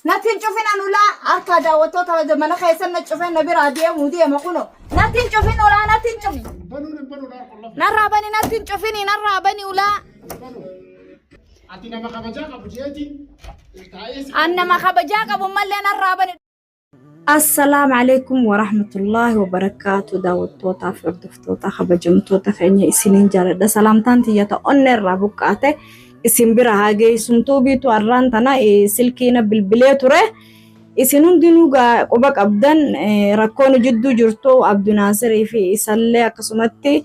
Natti hin cufin an ulaa harkaa daawwattoota mana keessan na cufee na biraa deemuu deema kuno. Natti hin cufin ulaa natti hin cufin. Banuun hin banu laa qollafa. Narraa bani natti hin cufini narraa bani ulaa. Banu. Ati nama kabajaa qabu jeeti. Taa'ee si. An nama kabajaa qabu mallee narraa bani. Assalaamu alaikum warahmatullaahi wabarakaatu daawwattootaa fi hordoftoota kabajamtoota keenya isiniin jaaladha. Salaamtaan tiyyata onnee irraa buqqaate isin bira haa geessumtuu biitu har'aan tana silkiina bilbilee ture. Isin hundinuu gaa quba qabdan rakkoon jidduu jirtu Abdunaasirii fi isallee akkasumatti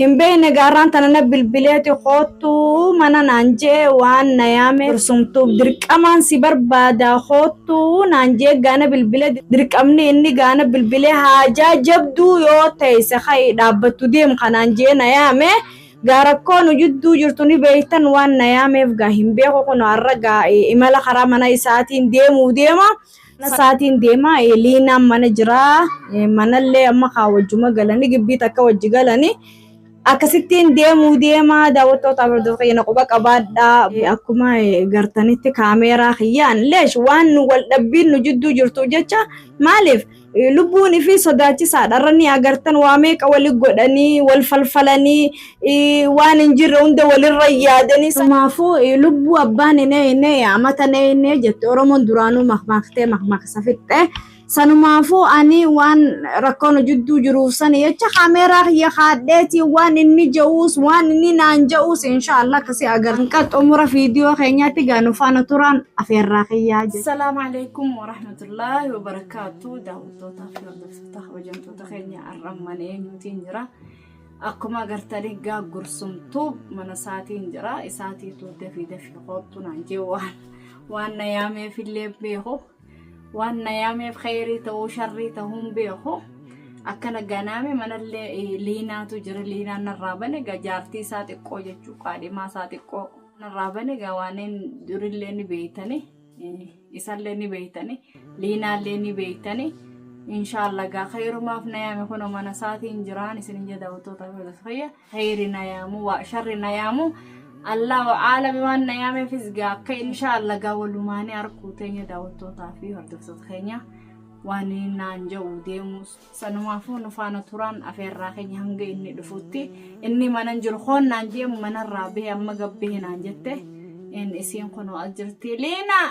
hin beekne gaarraan tana na bilbileeti koottu mana naan jee waan na yaame gursumtuuf dirqamaan si barbaada koottu naan jee gaana bilbile dirqamni inni gaana bilbilee haajaa jabduu yoo teesse ka'i dhaabbattu deem kanaan jee na yaame gaa rakkoo nu jidduu jirtu ni beektan waan na yaameef gaa hin beeku kun har'a gaa imala karaa mana isaatiin deemuu deema. Mana isaatiin deema liinaan mana jira manallee amma kaa wajjuma galanii gibbii takka wajji galanii akkasittiin deemuu deema daawwattoota hordoftoota keenya quba qabaadhaa akkuma gartanitti kaameeraa kiyyaan leesh waan nu wal dhabbiin nu jidduu jirtu jecha maaliif lubbuun ifii sodaachisaadha irra ni agartan waa meeqa wali godhanii wal falfalanii waan hin jirre hunda walirra yaadanii kanaafuu lubbuu abbaan hin eeyne amata hin eeyne jette Oromoon duraanuu makmaaktee makmaaksa fixxe sanumaafuu ani waan rakkoon jidduu jiruuf sani jecha kaameeraa kiyya kaadheetii waan inni ja'uus waan inni naan ja'uus inshaallah akkasii agartan xumura viidiyoo keenyaatti gaa nu faana turaan afeerraa kiyyaa jechuudha. Assalaamu alaikum warahmatullaahi wabarakaatu daawwattootaa fi hordoftoota kabajamtoota keenya har'a mana eenyuutiin jira. Akkuma agartanii gaa gursumtuu mana isaatiin jira. Isaatiitu dafii dafii koottu naan jee waan waan na yaameef illee beeku. Waan na yaameef kheyrii ta'uu sharrii ta'uu hin beeku. Akkana ganaame manallee liinaatu jira. Liinaan narraa bane gaa jaartii isaa xiqqoo jechuu qaadhimaa isaa xiqqoo narraa bane gaa waaneen durillee ni beeytanii. Isallee ni beeytani liinaallee ni beeytani inshaallah gaa khayrumaaf na yaame kunoo mana isaatiin jiraan isin jedha daawwattoota fayya khayri na yaamu waa sharri na yaamu allahu aalami waan na yaameefis gaa akka inshaallah gaa walumaanii arkuu teenya daawwattootaa fi hordoftoota keenya waan inni naan jedhu deemus sanumaafuu nu faana turaan afeerraa keenya hanga inni dhufutti inni mana hin jiru koon naan jeemu manarraa bahe amma gabbahe naan jette in isiin kunoo as jirti liinaa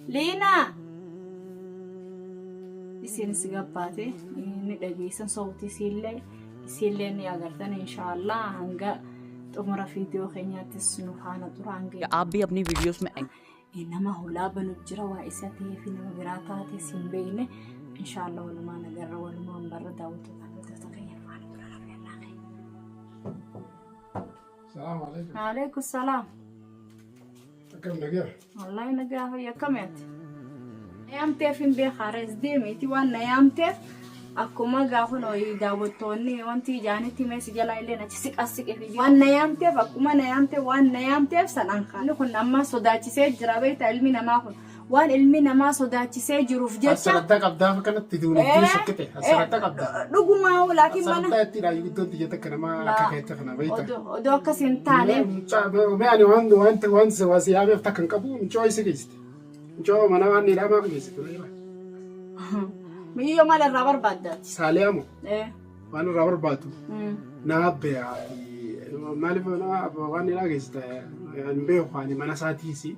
liinaa isiinis gabbaate ni dhageessan sowti isiillee isiillee ni agartan inshaallah hanga xumura viidiyoo keenyaattis nu faana tura hanga आप भी अपनी वीडियोस में nama hulaa banu jira waa isa ta'ee fi nama biraa taate siin beekne inshaallah walumaan agarra walumaan barra daawwattoota hordoftoota keenya faana tura rafeerraa keenya. Salaamu alaikum. Alaikum salaam. Akkam nagaa? Wallahi nagaa fayya akkamitti? Na yaamteef hin beekaa rees deemiiti waan na yaamteef akkuma gaafa nooyi daawwattoonni wanti ijaanitti meessi jalaa illee achi siqas siqe fi waan na yaamteef akkuma na yaamteef waan na yaamteef sanaan kan kun amma sodaachisee jira beektaa ilmi namaa kun waan ilmi namaa sodaachisee jiruuf jecha Asirratti qabdaaf akkanatti duunagdee shakkite. Asirratti qabda. Dhugumaa laakiin mana Asirratti itti dhaayi guddoon xiyya takka nama akka keetti kana beekta. Odoo akkas hin taane Mee ani waan waan waan si yaameef takka hin qabu mucoo isa geessite. Mucoo mana waan ni dhaamaa geessite. Miyyoo maal irraa barbaaddaati? Saaliyamu waan irraa barbaadu naa beeya. Maaliif waan ni geessite hin beeku ani mana isaatiisi.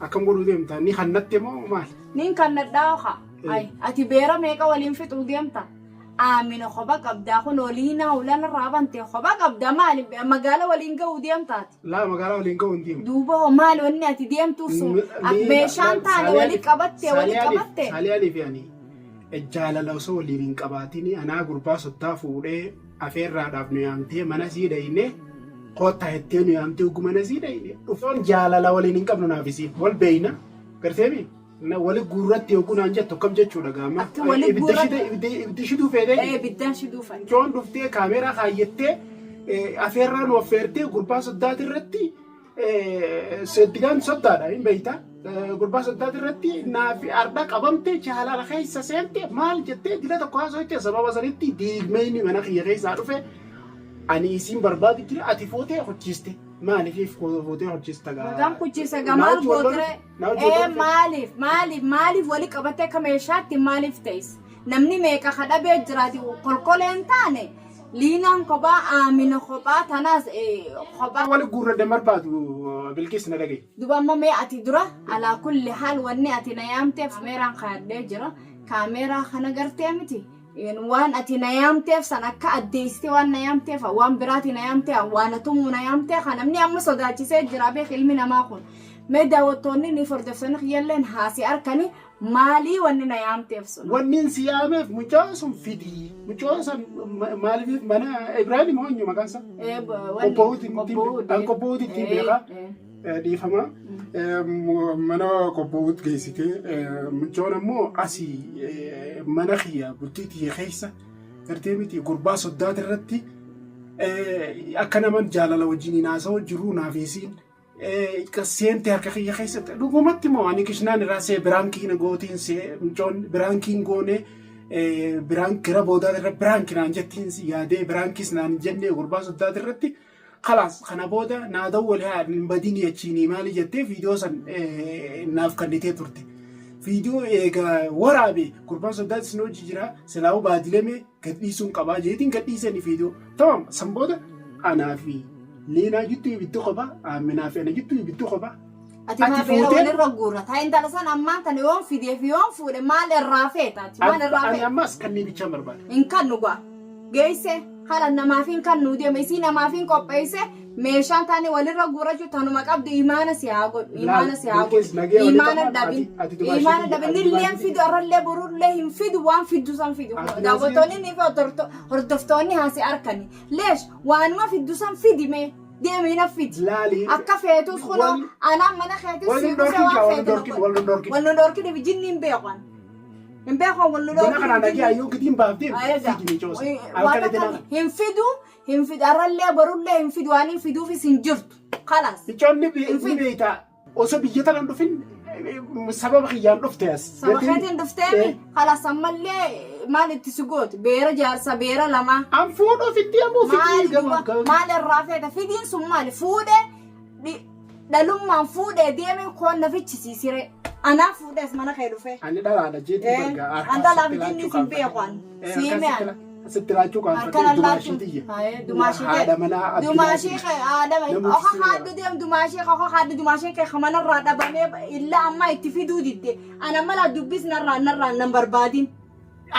Akkam godhuu deemta? Ni kannatte moo maal? Nin kannadhaa haa. Ay, ati beera meeqa waliin fixuu deemta? Aamina kopha qabdaa kun oliinaa ulaan irraa bante kopha qabda maali magaala waliin ga'uu deemtaati? Laa magaalaa waliin ga'uu hin deemu. Duuba hoo maali wanni ati deemtuuf sun meeshaan taane wali qabatte wali qabatte. Saaliyaanii fi ani jaalala osoo waliin hin qabaatin anaa gurbaa soddaa fuudhee afeerraadhaaf nu yaamtee mana sii dhayne koottaa jettee nu yaamtee oguu mana sii dhayne dhufoon jaalala waliin hin qabnu naaf isiin wal beeyna garteemi wali guurratti oguu naan jettu akkam jechuudha gaama Akka wali guurratti- ibidda shiduu feetee Ee biddaan shiduu fa'i. Coon dhuftee kaameeraa kaayyattee afeerraa nu affeertee gurbaa soddaati irratti seddigaan soddaadha hin beeyta. Gurbaa soddaati irratti naafi arda qabamte jaalala keessa seente maal jettee dila tokko haasofte sababa sanitti diigmeyni mana kiyya keessaa dhufe ani isiin barbaadu jira ati fuutee hojjiiste. Maaliif fuutee hojjista gaa? Maqaan kuchisa gaa maal gootiree? Ee maaliif maaliif maaliif wali qabattee akka meeshaatti maaliif ta'is? Namni meeqa kadhabee jiraati kolkolee hin taane liinaan kophaa aamina kophaa tanaas kophaa. Wali guurradde barbaadu Bilqis na dhagaye. Duba amma mee ati dura alaa kulli haal wanni ati na yaamteef kaameeraan kaadhee jira. Kaameeraa kana gartee miti. Waan ati na yaamteef san akka addeessitee waan na yaamteef waan biraati na yaamtee waan atumuu na yaamtee kan namni amma sodaachisee jira beek ilmi namaa kun. Mee daawwattoonni ni hordoftoonni kiyyalleen haasii harkani maalii wanni na yaamteef sun. Wanni si yaameef mucaa sun fidii. Mucaa sun maaliif mana Ibrahim moo eenyu maqaan isaa? Qobbo'uuti ittiin beekaa. Dhiifama. Mana qobbo'uutti geessitee mucaan ammoo asii mana kiyya bultii tiyya keessa gartee miti gurbaa soddaati irratti akka naman jaalala wajjin hin haasa'u jiru naaf isiin seente harka kiyya keessatti dhugumatti moo ani kishnaan irraa see biraankii na gootiin see mucoon biraankiin goone biraan gara boodaa irra biraankii naan jettiin yaadee biraankiis naan jennee gurbaa soddaati irratti kalaas kana booda naa dawwale haa hin badini achiinii maali jettee viidiyoo san naaf kennitee turte. Viidiyoo eega waraabe gurbaan soddaati sin hojii jira silaa'uu baadileme gad dhiisuun qabaa jeetiin gad dhiisani viidiyoo. Tamam san booda anaa fi Leenaa jidduu ibiddi kophaa Aaminaa fi ana jidduu ibiddi kophaa. Ati maa beera walirra guurra. Taa intala san ammaan tana yoon fidee fi yoon fuudhe maal irraa feeta ati maal irraa Ani feeta? ammas kanneen bichaan barbaada. Hin kannu gaa. Geesse hala namaaf hin kannu deema isii namaaf hin qopheesse meeshaan taane walirra guurrachuu tanuma qabdu imaana si haa godhu imaana si haa Bilqis, godhu nagee walii imaana qabaa. dhabin Ati dubaashii imaana tiyya, dhabin ati nilleen dubaashii fidu arrallee borullee hin fidu waan fiddu san fidu Ati daawwattoonni ni fi hordoftoonni haasi arkani leesh waanuma fiddu san fidi mee deemii na fidi Laali. akka feetus kunoo Wal- anaan mana keetis wal sii nun dhufee dhorkin waan kaa, wal nun feete na dhorkin, godhi. wal nun dhorkin. Wal nu dhorkin jinni hin beekan. Hin beekan wal nu Gana dhorkin. kanaan dhagee ayyoo gidiin baaftee Ayeega. fidi miicoosa. Waan Halkan akka itti hin fidu hin fidu arrallee borullee hin fidu waan hin fiduufis hin jirtu. Kalas. Micoonni Hin ni fidu. beektaa osoo biyya tanaan dhufin sababa kiyyaan dhufte as. Saba keetiin dhufteemi kalas ammallee maal itti si gootu beera jaarsa beera lamaa. An fuudhuuf itti ammoo Maal fidii duba gama. maal irraa feeta fidiin sun maali fuudhee dhalummaan fuudhee deemee koon na fichisiisire anaa fuudhees mana kee dhufee. Ani dhalaadha jeetii bargaa. An dhalaaf jinni sin beeku an. Siime an. Sitti laachuu Harka qaanfatee lallaachuun. dumaashii tiyya. Haye, dumaashii kee. Haadha manaa Dumaashii kee haadha Namoota oka si haadhu deem dumaashii kee oka haadhu dumaashii kee kamanarraa dhabamee illa ammaa itti fiduu didde. Ana mala dubbis narraa narraa nan barbaadin.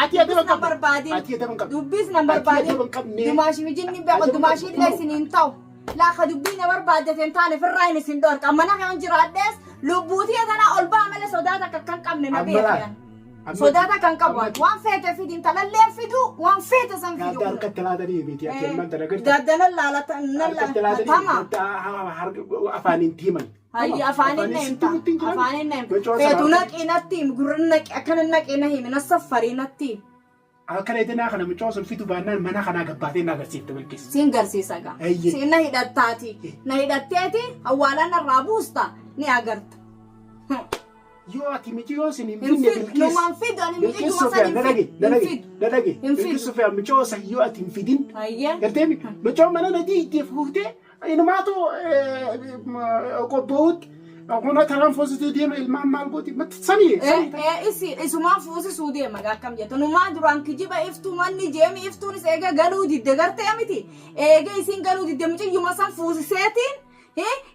Ati adaba Dubbis nan qabda. barbaadin. Ati adaba qabda. Dubbis nan Ati barbaadin. adaba hin qabne. Dumaashii mijinni beeku Adaba dumaashii illee qabdu. isin hin ta'u. Laaka dubbii na barbaadde hin taane firraa hin isin dhorka. Mana kan jiraadhees lubbuutii tana ol ba'a malee sodaata akka kan qabne na Amma beekan. laal. Amma- Sodaata kan qabu amma- waan feete fidi intalallee fidu waan feete san fidu. Gaaddaa harkatti laatanii miti ati ammaan tana garta. Gaadda nan laalata nan Harkatti laatanii tama. gaaddaa afaaniin himan. Hayyi afaaniin na himta. Afaaniin na himta. Feetu naqii natti himi gurra naqi akkana naqii na himi na saffarii natti himi. Halkan eedanaa kana mucaa sun fidu baannaan mana kanaa gabbaatee na agarsiifte Bilqis. Siin garsiisa gaa. Eeyyee. Siin na hidhattaati. Na hidhatteeti awwaalaa narraa buusta ni agarta. Yoo ati miciyoo sin hin Hin finne fidu. Bilqis. Numaan fidu ani Bilqis miciyuma san Sufiyaan hin na dhage fidu. na Hin dhage fidu. na dhage Hin Bilqis fidu. Sufiyaan miciyoo san yoo ati hin fidin. Hayyee. Gartee miciyoo mana nadii itti fuutee inumaatu qophaa'utti kuna taraan foosituu deema ilmaan maal gooti sanii sanii. Isi isumaan fuusisuu deema gaa akkam jettu numaa duraan kijiba iftuu manni jeemi iftuunis eega galuu didde gartee miti eega isiin galuu didde muciyyuma san fuusiseetiin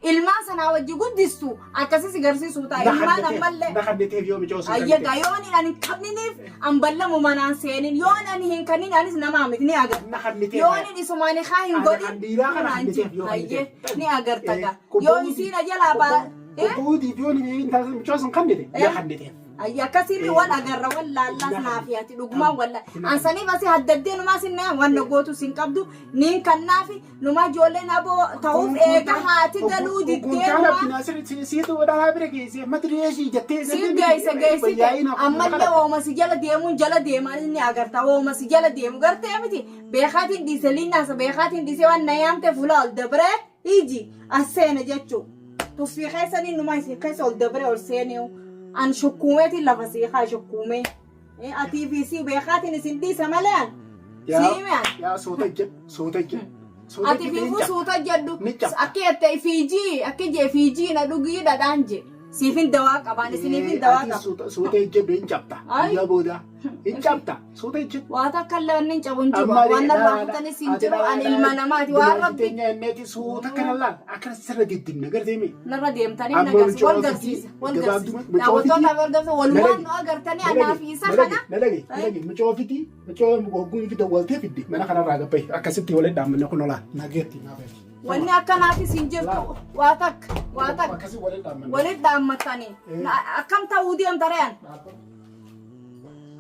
ilmaan sanaa wajji guddistu akkasi si garsiisuu ta'a ilmaan ammallee Na kanneteef yoo micoo sun ayya gaa yoon ani hin qabniniif an ballamu manaan seenin yoon ani hin kannin anis namaa miti ni agarta Na kanneteef. yoon isumaan haa hin Ana godhin kan dhiiraa kana kanaan kanneteef yoo ayyee kanneteef. ni agarta gaa yoo isiin ajalaa baa Qophaa'uutiif yoo hin taasisan micoo sun kannete na kanneteef. Ayya akkasiin wal agarra wal laallaas naafi ati dhugumaan wal ansaniif asii haddaddee numaa sin waan na gootu sin qabdu niin kannaafi numaa ijoolleen aboo ta'uuf eega haati galuu diddee Guntaan numaa Abdinaasir siitu dhalaa bira geessee matireeshii jettee siin geesse geessite ammallee wooma si jala deemuun jala deemaan inni agarta wooma si jala deemu gartee miti beekaatiin dhiise liinnaasa beekaatiin dhiise waan na yaamte fuula ol dabree iji as seene jechuu tuffii keessanii numaa isin keessa ol dabree ol seenee an shukkuumeetiin lafa sii haa shukkuumee atii fi sii beekaatiin isin dhiise malee an siime an Yaa soota ijja soota ijja. Suuta Ati ejjite hin fiifuu cabda. suuta jedhu. Ni cabda. Akki jette fiijii akki jee fiijii na dhugii dhadhaan je. Siifin dawaa qabaan isiniifin dawaa Ati qaba. suuta ejjedhu hin cabda. Ay. Guyyaa booda hin cabda. Suuta ejjedhu. Waa takka illee wanni hin cabu hin jiru. Amma Waan narraa futanis hin jiru. Ani ilma namaati. Waan rabbi Rabbi. Suuta kana laal akkana sirra diddimna gartee mee. narra deemtanii Amma na garsiisa. Wal mucoo garsiisa. Wal gabaabduma- garsiisa. mucoo Daawwattoota fiti- hordoftoota walumaan nu agartanii anaa fi isa kana. Na dhagaye, na dhagaye, mucoo fiti, mucoo hogguun fida waltee fidde mana kanarraa gabbaye akkasitti waliin dhaabmanne kun olaa nageetti naa fayyadu. Wanni akkanaatis hin jirtu. Waa takka. Waa takka. Akkasii waliin dhaabmanne. Walitti dhaammatanii. Akkam ta'uu deemta re'an?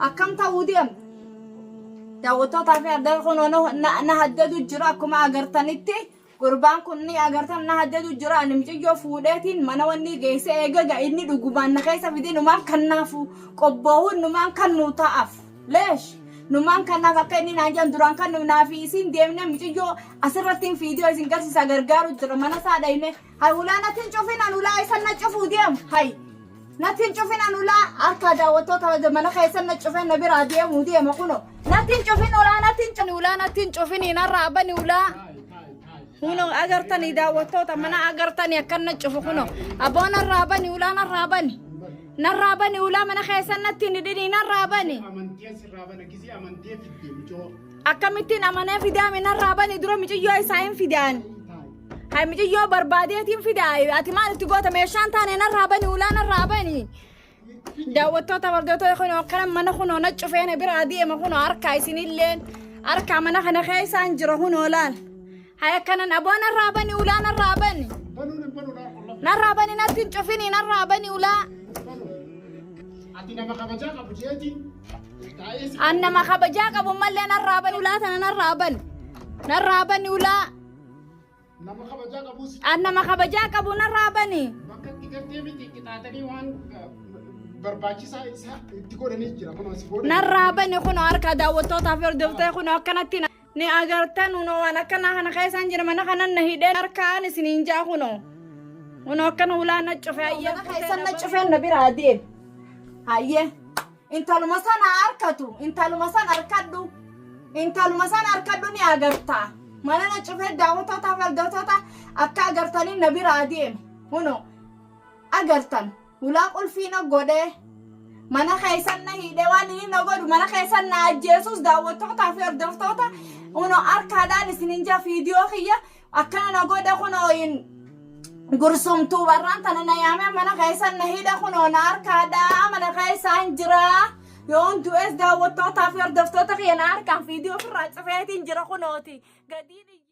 Akkam ta'uu deemta? Daawwattootaa fi adda kun na haddadu jira akkuma agartanitti. Gurbaan kun ni agartan na haddadu jira. Ani mucayyoo fuudheetiin mana wanni geesse eegaga inni dhugumaan na keessa fide numaan kannaafu qobboohuun numaan kan nu ta'aaf. Leesh numaan kannaaf akka inni naan jedhan duraan kan naafi isin deemne mucayyoo asirratti fiidiyoo isin garsiisa gargaaru jira mana isaa dhayne. Hay ulaa natti hin cufin an ulaa isan na cufuu deemu. Hay natti hin cufin an ulaa harka daawwattoota mana keessa na cufe na biraa deemuu deema kuno. Natti hin cufin ulaa natti hin cufin ulaa natti hin cufin narraa bani ulaa. Kuno agartanii daawwattoota mana agartanii akkan na cufu kuno. Aboo narraa bani ulaa narraa bani. Narraa bani ulaa mana keessa natti hin hidhini narraa bani. Amantii asirraa bana gisee amantee fidde mucoo. Akkamittiin amanee fidaame narraa bani dura mucayyoo isaa hin fidaan. Hay mucayyoo barbaadeetiin fidaa ati maal itti goota meeshaan taane narraa bani ulaa narraa bani. Daawwattoota hordoftoota kunoo akkana mana kunoo na cufeena biraa deema kunoo harkaa isinilleen harkaa mana kana keessaan jira kunoo laal. Hay akkanan aboo narraa bani ulaa narraa bani. Banuun hin banuun haa Narraa bani natti hin cufini narraa bani ulaa. Ati nama kabajaa qabu jeeti. Taa'ee si. An nama kabajaa qabu mallee narraa bani ulaa tana narraa bani. Narraa bani ulaa. Nama kabajaa qabus An nama kabajaa qabu narraa bani. bakka itti gartee miti qixaaxanii waan barbaachisaa isaa itti godhanii jira kun asii booda. Narraa bani kunoo harka daawwattootaa fi hordoftoota kunoo akkanatti ni agartan kunoo waan akkanaa kana keessaan jira mana kanan na hidhee harkaan isiniin jaa kunoo. Kunoo akkana ulaa na cufe hayyee. Mana keessan na cufee na biraa deem. Hayyee. Intaluma sana harkatu intaluma sana harkadhu intaluma sana harkadhu ni agarta. Mana na cufee daawwattootaa fi hordoftoota akka agartanii na biraa deem. Kunoo agartan ulaa qulfii na godhee. Mana keessan na hidhee waan inni na godhu mana keessan na ajjeesus daawwattootaa fi hordoftoota kunoo harkaadhaan isinin jaa fiidiyoo kiyya akkana na godhe kunoo hin gursumtuu barraan tana na yaame mana keessan na hidhe kunoo na harkaadhaa mana keessaan jira yoon du'es daawwattootaa fi hordoftoota kiyya na harkaan fiidiyoo ofirraa cufeetiin jira kunooti gadiin.